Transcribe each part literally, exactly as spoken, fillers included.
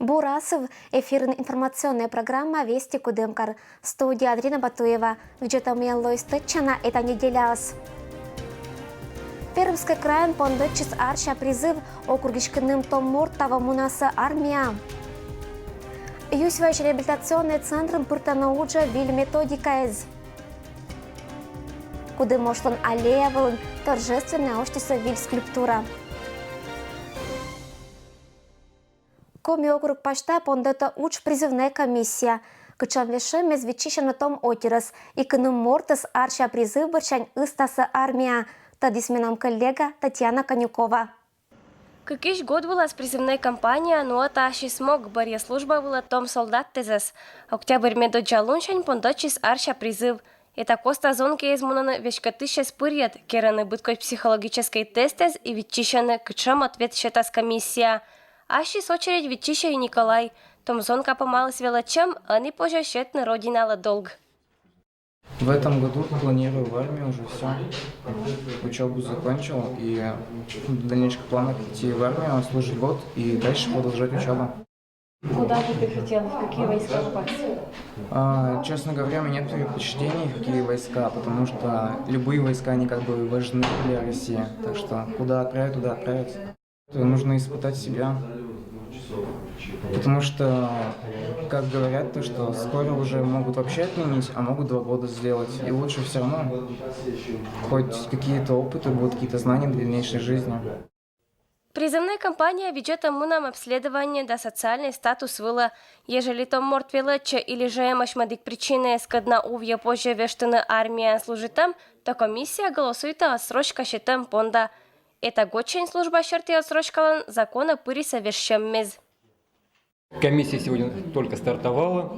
Бур асыв! Эфирын информационная программа «Вести Кудымкар». Студия Адрина Батуева. Видзӧтам миян лоис тӧдчана эта неделяыс. Пермскӧй крайын пондӧдчис арся призыв. Округысь кынӧм том морт таво мунасӧ армияӧ. Юсьваысь реабилитационнӧй центрын пыртӧны уджӧ виль методикаэз. Кудым ошлӧн аллея вылын торжественно осьтісӧ виль скульптура. Коми округ пасьта пондӧтӧ удж призывнӧй комиссия. Кытшӧм вежсьӧммӧс виччысьӧны том отирӧс, и кынӧм мортыс арся призыв бӧрсянь ыстасӧ армияӧ, тӧдіс менам коллега Татьяна Конюкова. Кыкысь год вылас призывнӧй кампания нуӧдас ассьыс мог, бӧрйӧ служба вылӧ том солдаттӧзӧс. Октябрь медодзза лунсянь пондӧдчис арся призыв. Эта коста зонкаӧ эз мунӧны веськӧдысьӧс пырйӧд, керӧны быдкодь психологическӧй тестэз и виччысьӧны, кытшӧм ответ сетас комиссия. Ассьыс очередь виччысьӧ и Николай. Том зонка помаліс велӧдчӧм, ӧні позьӧ сетны Родиналы долг. В этом году планирую в армию уже всё. Учёбу закончил и в дальнейших планах идти в армию, служить год и дальше продолжать учёбу. Куда бы ты хотел, в какие войска попасть? А, честно говоря, у меня нет предпочтений, в какие войска, потому что любые войска, они как бы важны для России. Так что куда отправят, туда отправят. Нужно испытать себя. Потому что, как говорят, то, что скоро уже могут вообще отменить, а могут два года сделать. И лучше всё равно хоть какие-то опыты будут, какие-то знания для дальнейшей жизни. Призывнӧй кампания видзӧдӧ мунӧм обследование да социальнӧй статус вылӧ. Ежели том морт велӧдчӧ или жӧ эмӧсь мӧдік причинаыс, кӧдна увъя позьӧ вештыны армияын служитӧм, то комиссия голосуйтӧ отсрочка сетӧм понда. Эта годсянь служба серти отсрочкалӧн законӧ пырисӧ вежсьӧммӧс. Комиссия сегодня только стартовала.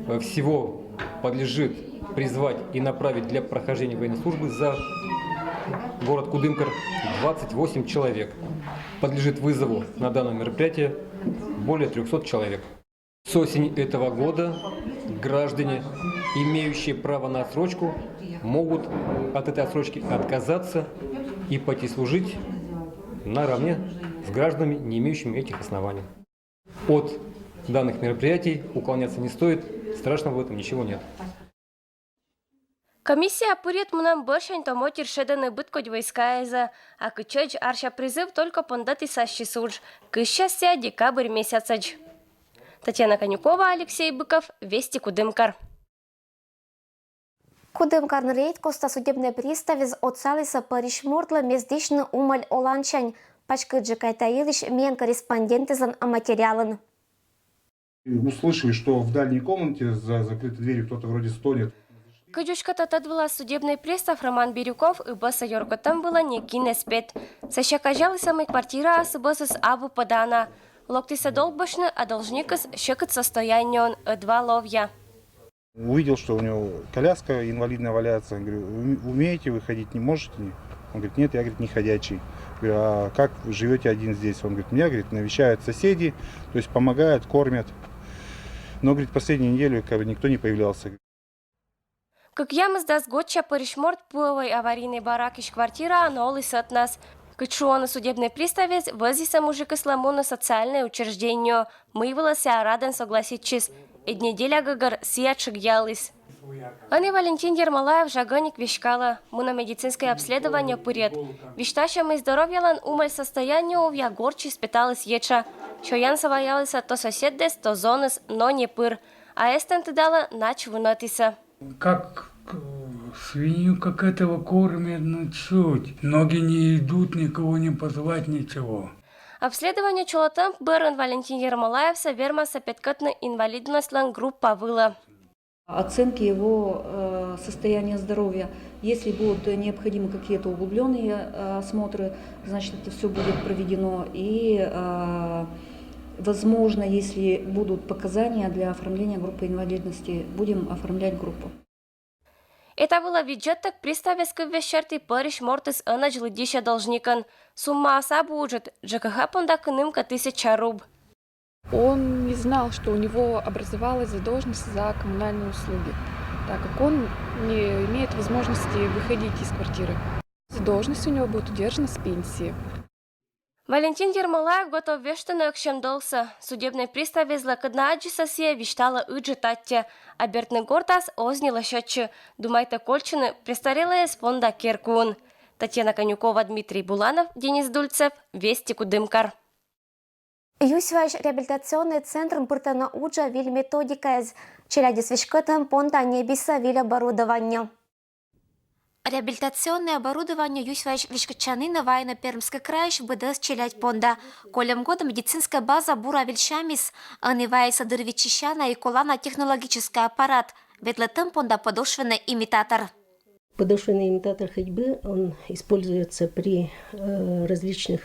Э, всего подлежит призвать и направить для прохождения военной службы за город Кудымкар двадцать восемь человек. Подлежит вызову на данное мероприятие более трёхсот человек. С осени этого года граждане, имеющие право на отсрочку, могут от этой отсрочки отказаться и пойти служить наравне с гражданами, не имеющими этих оснований. От данных мероприятий уклоняться не стоит, страшного в этом ничего нет. Комиссия пырйӧд мунӧм бӧрсянь том отир шедӧны быдкодь войскаэзӧ, а кытчӧдз арся призыв только пондӧтіс ассьыс удж, кыссяс сійӧ декабрь месяцӧдз. Татьяна Конюкова, Алексей Быков, Вести Кудымкар. Кудымкарын рейд коста судебнӧй приставыс отсаліс пӧрысь мортлы мездысьны умӧль олансянь. Паськыдджык тай йылысь миян корреспондентыслӧн материалын. Услышали, что в дальней комнате за закрытой дверью кто-то вроде стонет. Кыдз уськӧдтӧ, тӧд вылас судебнӧй пристав Роман Бирюков ыбӧсӧ ёркӧтӧм вылӧ некин эз пет. Сэсся казялісӧ, мый квартираыс ыбӧсыс абу пӧдана. Локтісӧ долбасьны, а должникыс сьӧкыд состояниеын, ӧдва ловъя. Увидел, что у него коляска инвалидная валяется. Я говорю: «Уме-, умеете вы ходить, не можете?» Он говорит: «Нет, я, говорит, не ходячий». Говорю: «А как вы живёте один здесь?» Он говорит: «Меня, говорит, навещают соседи, то есть помогают, кормят. Но, говорит, последнюю неделю как бы никто не появлялся». Кӧкъямысдас годся пӧрысь морт пуӧвӧй аварийнӧй баракысь квартираын оліс ӧтнас. Кыдз шуӧны судебнӧй приставыс, вӧзйисӧ мужикыслы мунны социальнӧй учреждениеӧ, мый вылӧ сійӧ радӧн согласитчис. Ӧд неделя гӧгӧр сійӧ тшыгъяліс. Ӧні Валентин Ермолаев жагӧник веськалӧ, мунӧ медицинскӧй обследование пырйӧд. Висьтасьӧ, мый здоровьелӧн умӧль состояние увъя гортсьыс петаліс етша. Сёянсӧ ваялісӧ то соседӧс, то зоныс, но не пыр. А эстӧн, тыдалӧ, нач вунӧдісӧ. Как, э, свинью как этого кормят, ну чуть. Ноги не идут, никого не позвать, ничего. Обследование чолӧмтӧм бӧрын Валентин Ермолаевсӧ вермасӧ петкӧдны инвалидностьлӧн группа вылӧ. Оценки его, э, состояния здоровья. Если будут необходимы какие-то углублённые, э, осмотры, значит, это всё будет проведено. И, э, возможно, если будут показания для оформления группы инвалидности, будем оформлять группу. Эта вылӧ видзӧдтӧг приставыс кывъяс серти пӧрысь мортыс ӧнӧдз лыддьысьӧ должникӧн. Суммаыс абу ыджыд, Ж К Х понда кынӧмкӧ тысяча руб. Он не знал, что у него образовалась задолженность за коммунальные услуги, так как он не имеет возможности выходить из квартиры. Задолженность у него будет удержана с пенсии. Валентин Ермолаев готов вештыны ӧксемдолсӧ. Судебнӧй приставезлӧ кӧдна аддзисӧ сійӧ висьталӧ ыджыд аттьӧ, а бертны гортас оз ни лӧсьӧдчы, думайтӧ кольччыны престарелӧйяс понда керкуын. Татьяна Конюкова, Дмитрий Буланов, Денис Дульцев, Вести, Кудымкар. Юсьваысь реабилитационнӧй центрын пыртӧны уджӧ виль методикаэз, челядьӧс веськӧдӧм понда ньӧбисӧ виль оборудование. Реабилитационнӧй оборудование юсьваысь веськӧдчанінӧ вайӧны Пермскӧй крайысь быдӧс челядь понда. Кольӧм года медицинскӧй база бура виль сямис, ӧні вайисӧ дыр виччысяна и колана технологическӧй аппарат, ветлӧдтӧм понда подошвеннӧй имитатор. Подошвенный имитатор ходьбы, он используется при э, различных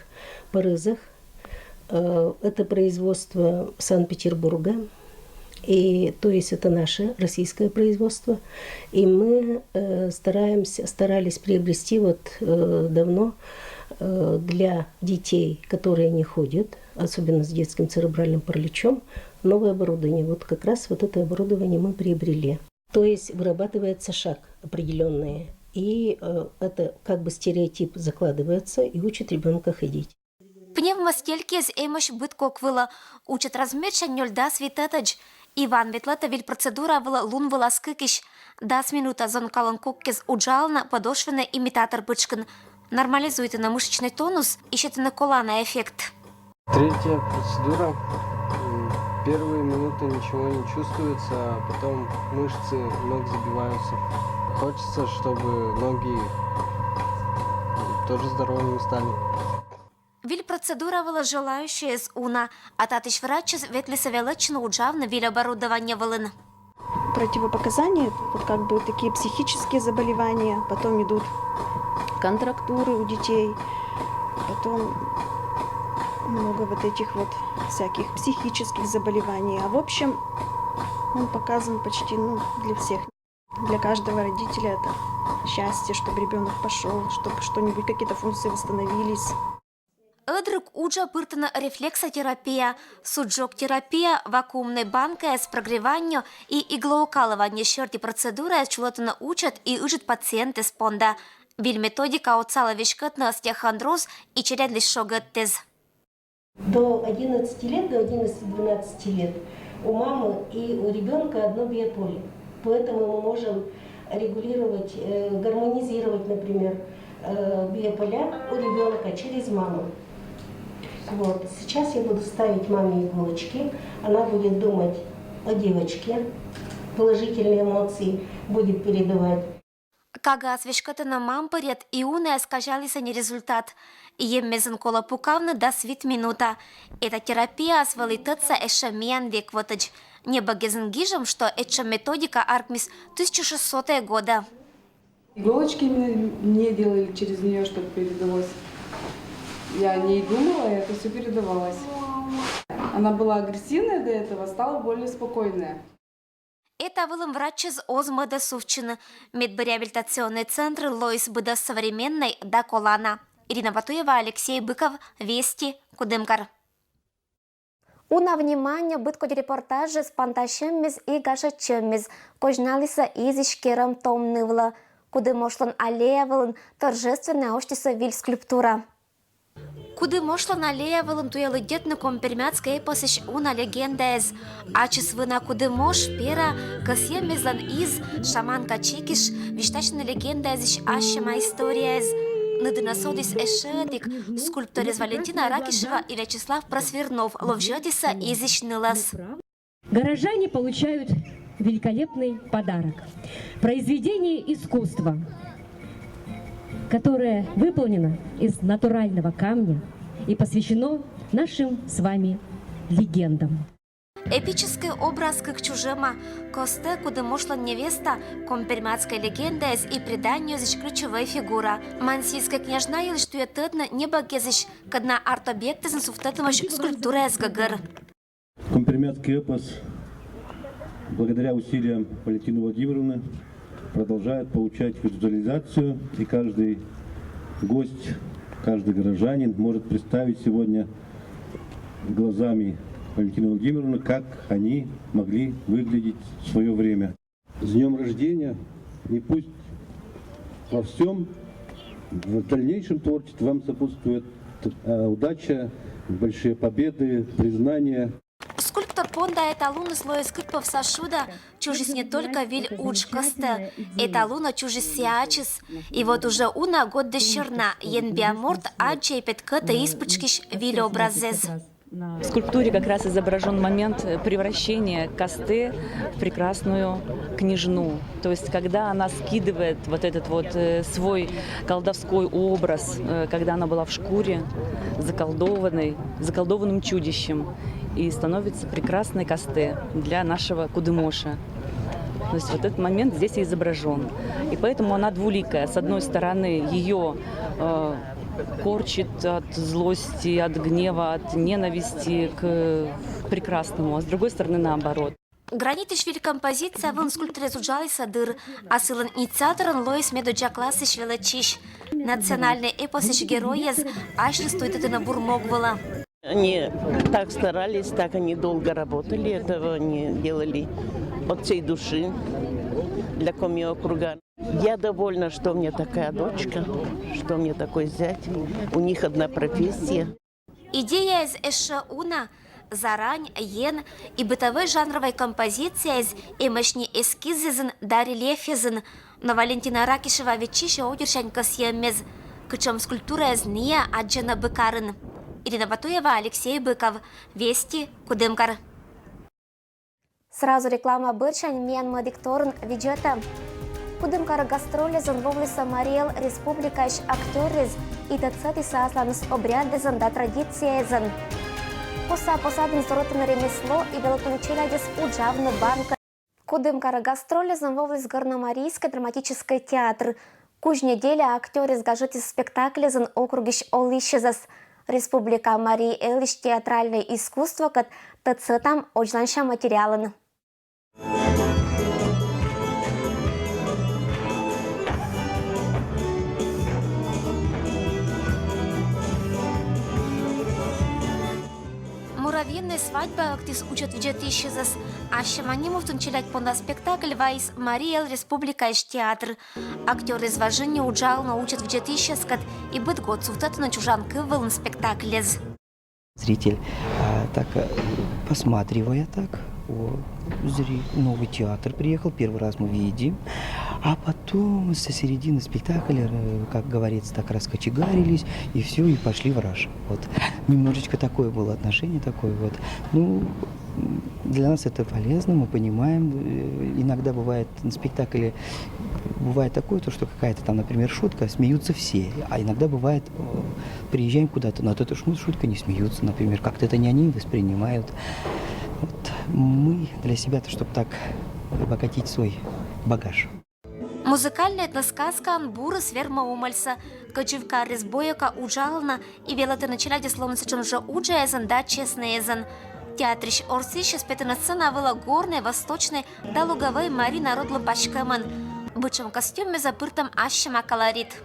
порезах. Э, это производство Санкт-Петербурга. И, то есть это наше российское производство. И мы э, стараемся, старались приобрести вот э, давно э, для детей, которые не ходят, особенно с детским церебральным параличом, новое оборудование. Вот как раз вот это оборудование мы приобрели. То есть вырабатывается шаг определенный, и э, это как бы стереотип закладывается и учит ребенка ходить. Пневмостелькиыс эмӧсь быд кок вылӧ, учыд размерсянь нёль-дас вит ӧтӧдз. Иван ветлӧдӧ виль процедура вылӧ лун вылас кыкысь. Дас минута зонкалун коккез уджалана подошвеннӧй имитатор пытшкын. Нормализуйтана мышечный тонус и сетана колана эффект. Третья процедура. М, Первые минуты ничего не чувствуется, а потом мышцы ног забиваются. Хочется, чтобы ноги тоже здоровыми стали. Виль процедура вылӧ желающӧйяс уна, а татысь врачыс ветлісӧ велӧдчыны уджавны виль оборудование вылын. Противопоказания, вот как бы такие психические заболевания, потом идут контрактуры у детей, потом много вот этих вот всяких психических заболеваний. А в общем, он показан почти, ну, для всех. Для каждого родителя это счастье, чтобы ребенок пошел, чтобы что-нибудь, какие-то функции восстановились. Ӧдрик уджӧ пыртӧны рефлексотерапия, суджок терапия, вакуумнӧй банкаяс прогревание и иглоукалывание серти процедураыс чулӧтӧны учӧт и ыджыд пациентъяс понда. Виль методика отсалӧ веськӧдны остеохондроз и челядьлысь шогӧдтӧз. До одиннадцати лет, до одиннадцати-двенадцати лет у мамы и у ребенка одно биополе. Поэтому мы можем регулировать, э, гармонизировать, например, э, биополя у ребенка через маму. Вот. Сейчас я буду ставить маме иголочки. Она будет думать о девочке, положительные эмоции будет передавать. Кагаыс веськӧдӧны мампырйӧд и унаяс казялісны результат. Еммезйын колӧ пукавны дас вит минута. Эта терапияыс вӧлі тӧдса ещӧ миян век вотӧдз. Небӧгезйын гижӧм, что этша методика аркмис тысяча шестисотӧй годӧ. Иголочки мне, мне делали через нее, чтобы передалось. Я о ней думала, и это все передавалось. Она была агрессивная до этого, стала более спокойная. Эта вылын врачыс оз мӧдӧ сувтчыны. Медбӧр реабилитационнӧй центрын лоис быдӧс современнӧй да колана. Ирина Батуева, Алексей Быков, Вести, Кудымкар. Уна внимание быдкодь репортажыс пантасьӧммис и гашӧдчӧммис. Козьналісӧ Изйысь керӧм том нывлӧ. Кудымошлӧн аллея вылын торжественнӧя осьтісӧ виль скульптура. Кудымошлӧн аллея вылын туя лыддьӧдны компермяцкӧй эпосысь уна легендаэз. Ачыс вына Кудымош, Пера, кӧсйӧммезлӧн из, шаманка Чикиш висьтасьӧны легендаэзысь ассьыма историяэз. Ныдынӧс содіс ещӧ ӧтик скульпторез Валентина Ракишева и Вячеслав Просвернов, ловзьӧдісӧ Изйысь нылӧс. Горожане получают великолепный подарок. Произведение искусства, которое выполнено из натурального камня и посвящено нашим с вами легендам. Эпическӧй образ кык чужӧма. Костӧ, Кудымошлӧн невеста, компермяцкӧй легендаэз и преданиеысь ключевӧй фигура. Мансийскӧй княжна йылысь туйӧд тӧдны небӧгезысь, кӧдна арт-объектэзын сувтӧдӧмаӧсь скульптураэз гӧгӧр. Компермяцкий эпос, благодаря усилиям Валентины Владимировны, продолжает получать визуализацию, и каждый гость, каждый горожанин может представить сегодня глазами Валентины Владимировны, как они могли выглядеть в свое время. С днем рождения! И пусть во всем, в дальнейшем творчестве вам сопутствует Э, Удача, большие победы, признание. Скульптор понда эталоныс лоис кык пӧвса шуда, чужис не только виль удж кӧзтӧ, эталонӧ чужис сійӧ ачыс. И вот уже уна гӧтдӧ сьӧрна, енбиа морт аддзӧ и петкӧдтӧ испытшкысь виль образэз. В скульптуре как раз изображен момент превращения костэ в прекрасную княжну. То есть, когда она скидывает вот этот вот э, свой колдовской образ, э, когда она была в шкуре, заколдованной, заколдованным чудищем, и становится прекрасной костэ для нашего кудымоша. То есть вот этот момент здесь и изображен. И поэтому она двуликая. С одной стороны, ее э, корчит от злости, от гнева, от ненависти к прекрасному, а с другой стороны наоборот. Гранитысь виль композиция вылын скульпторез уджалісӧ дыр, а сылӧн инициаторӧн лоис медодза классысь велӧдчысь. Национальнӧй эпосысь геройӧс асьныс туйтӧдӧны бур мог вылӧ. Они так старались, так они долго работали, этого они делали от всей души для Коми округа. Я довольна, что у меня такая дочка, что у меня такой зять. У них одна профессия. Идеяыс ещӧ уна, зарань, ен и бытовӧй жанровӧй композицияыс эмӧсь ни эскизъясӧн да рельефъясӧн. Но Валентина Ракишева виччысьӧ удитшань кӧсйӧммес, кутшӧм скульптураэз ниа аддзӧны Быкарын. Ирина Батуева, Алексей Быков, Вести, Кудымкар. Сразу реклама бӧрсянь миян мӧдик торын видзӧдӧй. Кудымкарӧ гастрольясӧн воӧлісӧ Марий Эл Республикаысь актёрыс и тӧдсӧдісӧ асланыс обрядъясӧн да традицияясӧн. Косӧ посадны сорӧдтыны ремесло и велӧдтыны челядьӧс уджавны банкӧ. Кудымкарӧ гастрольясӧн воӧліс Горномарийскӧй драматическӧй театр. Кузь неделя актёрыс гажӧдіс спектакльясӧн округысь олысьясӧс. Республика Марий Элысь театральнӧй искусствокӧд тӧдсӧдтам водзланся материалын. Муравьиная свадьба ӧктіс уджавны-видзавны. Ассьым ним вывтыны челядь понда спектакль вайис Марий Эл Республикаысь театр. Актёрыс важиниа уджалӧны уджавны-видзавнысьяскӧд и быд год сувтӧдӧны чужан кыв вылын спектакльяс. Зритель, а, так, э, посматривая так, о, зри, новый театр приехал, первый раз мы видим. А потом со середины спектакля, э, как говорится, так раскочегарились, и все, и пошли в раж. Вот. Немножечко такое было отношение, такое вот. Ну, для нас это полезно, мы понимаем. Э, Иногда бывает на спектакле, бывает такое, то, что какая-то там, например, шутка, смеются все. А иногда бывает, э, приезжаем куда-то, над этой шут- шуткой не смеются, например, как-то это не они воспринимают. Вот. Мы для себя-то, чтобы так обогатить свой багаж. Музыкальнӧй этносказкаын бурыс вермӧ умӧльсӧ. Кӧдзывкарыс бойӧка уджалӧны и велӧдӧны челядьӧс лоны сэтшӧм жӧ уджаясӧн да честнӧйясӧн. Театрысь орсйысьяс петӧны сцена вылӧ горнӧй, восточнӧй да луговӧй мари народлӧн паськӧмӧн. Быдшӧм костюмъясӧ пыртӧм ассьыма колорит.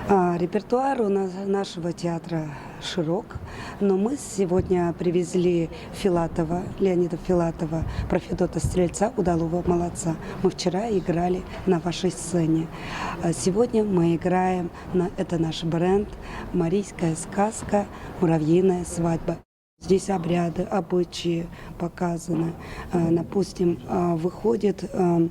А, Репертуар у нас, нашего театра широк, но мы сегодня привезли Филатова, Леонида Филатова, про Федота Стрельца, Удалого молодца. Мы вчера играли на вашей сцене. А сегодня мы играем, на, это наш бренд, «Марийская сказка», «Муравьиная свадьба». Здесь обряды, обычаи показаны. А, Допустим, а, выходит а,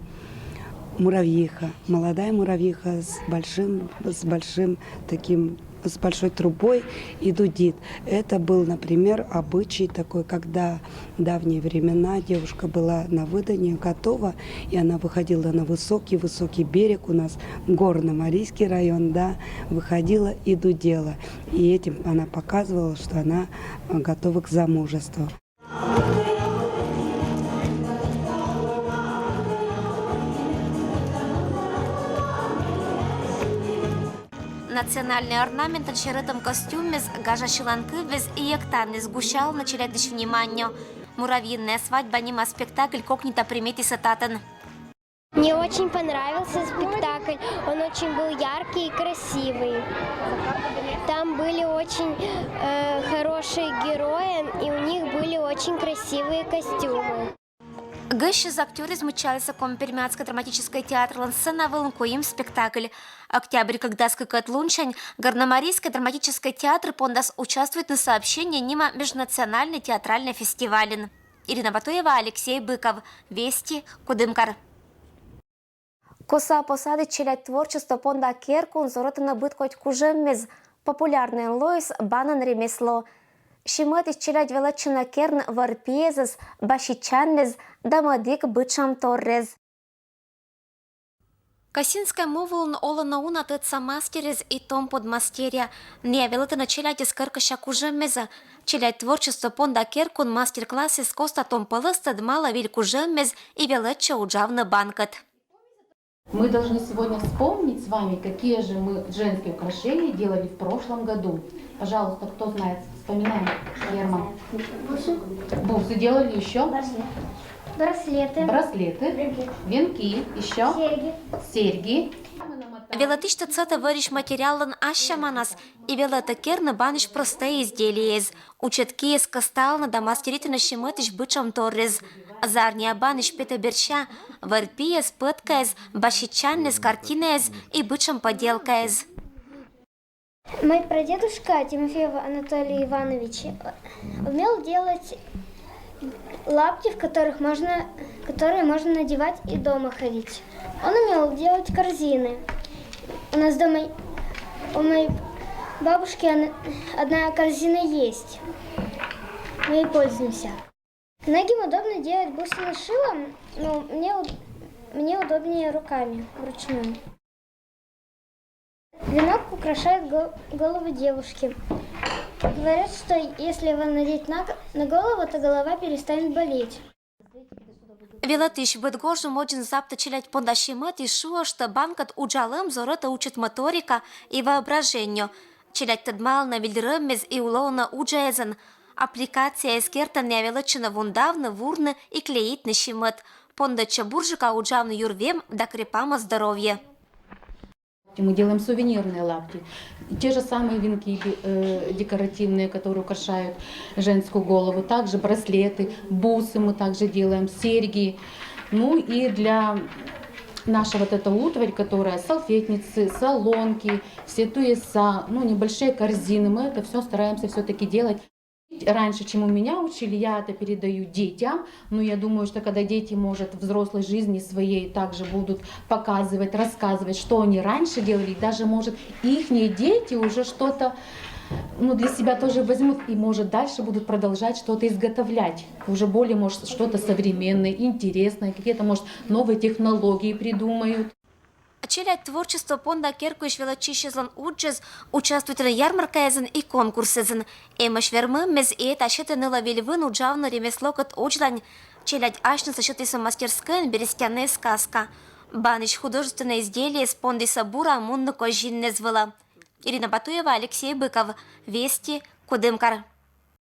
муравьиха, молодая муравьиха с большим, с большим таким, с большой трубой и дудит. Это был, например, обычай такой, когда в давние времена девушка была на выданье готова, и она выходила на высокий-высокий берег, у нас горно-марийский район, да, выходила и дудела. И этим она показывала, что она а, готова к замужеству. Национальнӧй орнаментӧн серӧтӧм костюмъяс, гажа сьыланкывъяс и эктаныс гусялӧны челядьлысь внимание. «Муравьиная свадьба» нима спектакль кокнитӧ примитісӧ татӧн. Мне очень понравился спектакль. Он очень был яркий и красивый. Там были очень э, хорошие герои, и у них были очень красивые костюмы. Гӧсьтсьыс актёръяс мыччалісӧ Коми-Пермяцкӧй драматическӧй театрлӧн сцена вылын куим спектакль. Октябрь кӧкъяс кыкӧд лунсянь Горномарийскӧй драматическӧй театр пондас участвуйтны «Сообщение» нима межнациональнӧй театральнӧй фестивальын. Ирина Батуева, Алексей Быков, «Вести», Кудымкар. Коса посадіс челядь творчество понда керкаын зорӧтӧны быд кодь кужӧммез. Популярнӧйӧн лоис банан ремесло. Сімӧтысь челядь велӧдчӧны керны вӧр-пиэзӧс, баситчанінӧс да мӧдік бытшӧмторрӧс. Косинскӧй му вылын олӧны уна тӧдса мастеръяс и том пӧд мастеръя. Найӧ велӧдӧны челядьӧс кӧркӧся кужӧммезӧ. Челядь творчество понда керкаын мастер-классъяс коста том пӧлӧс тӧдмалӧ виль кужӧммес и велӧдчӧ уджавны банкӧт. Мы должны сегодня вспомнить с вами, какие же мы женские украшения делали в прошлом году. Пожалуйста, кто знает, вспоминаем. Ерма. Бусы делали еще? Браслеты. Браслеты. Венки. Еще? Серьги. Серьги. Велӧдысьтӧ сетӧ вӧрысь материаллӧн ассьяманас и велӧдӧ керны банысь простӧй изделиеяс. Учӧт киыс кӧсталӧны да мастеритӧны сімӧтысь бытшӧмторрӧс. Зарниа банысь петӧ бердса вӧр-пиӧс, пӧткаӧс, баситчанінӧс, картинаӧс и бытшӧм поделкаӧс. Мой прадедушка Тимофеев Анатолий Иванович умел делать лапти, в которых можно, которые можно надевать и дома ходить. Он умел делать корзины. У нас дома у моей бабушки одна корзина есть. Мы ей пользуемся. Многим удобно делать бусины шилом, но мне, мне удобнее руками, вручную. Венок украшает голову девушки. Говорят, что если его надеть на, на голову, то голова перестанет болеть. Велӧдысь быд гожӧм водзын заптӧ челядь понда сімӧт и шуӧ, что банкӧт уджалӧм зорӧтӧ учыд моторика и воображение. Челядь тӧдмалӧны виль рӧммес и улӧлӧны уджаясӧн. Аппликацияяс кертӧн найӧ велӧдчӧны вундавны, вурны и клеитны сімӧт. Пондӧдчӧ бурджыка уджавны юр вем да крепамӧ здоровье. Мы делаем сувенирные лапти. Те же самые венки э, декоративные, которые украшают женскую голову. Также браслеты, бусы мы также делаем, серьги. Ну и для наша вот эта утварь, которая салфетницы, солонки, все туеса, ну небольшие корзины, мы это все стараемся все-таки делать. Раньше, чем у меня учили, я это передаю детям. Но я думаю, что когда дети, может, в взрослой жизни своей также будут показывать, рассказывать, что они раньше делали, даже, может, их дети уже что-то ну, для себя тоже возьмут и, может, дальше будут продолжать что-то изготовлять. Уже более, может, что-то современное, интересное, какие-то, может, новые технологии придумают. Челядь творчество понда керкаысь велӧдчысьяслӧн уджыс участвуйтӧны ярмаркаясын и конкурсъясын. Эмӧсь вермӧммес и этасьӧ нылӧ виль вын уджавны ремеслокӧд удж дінӧ. Челядь асьнысӧ сетісӧ мастерскӧйын берестянӧй сказка. Банысь художественнӧй изделиеяс пондісӧ бура мунны козиннас вылӧ. Ирина Батуева, Алексей Быков, «Вести», Кудымкар.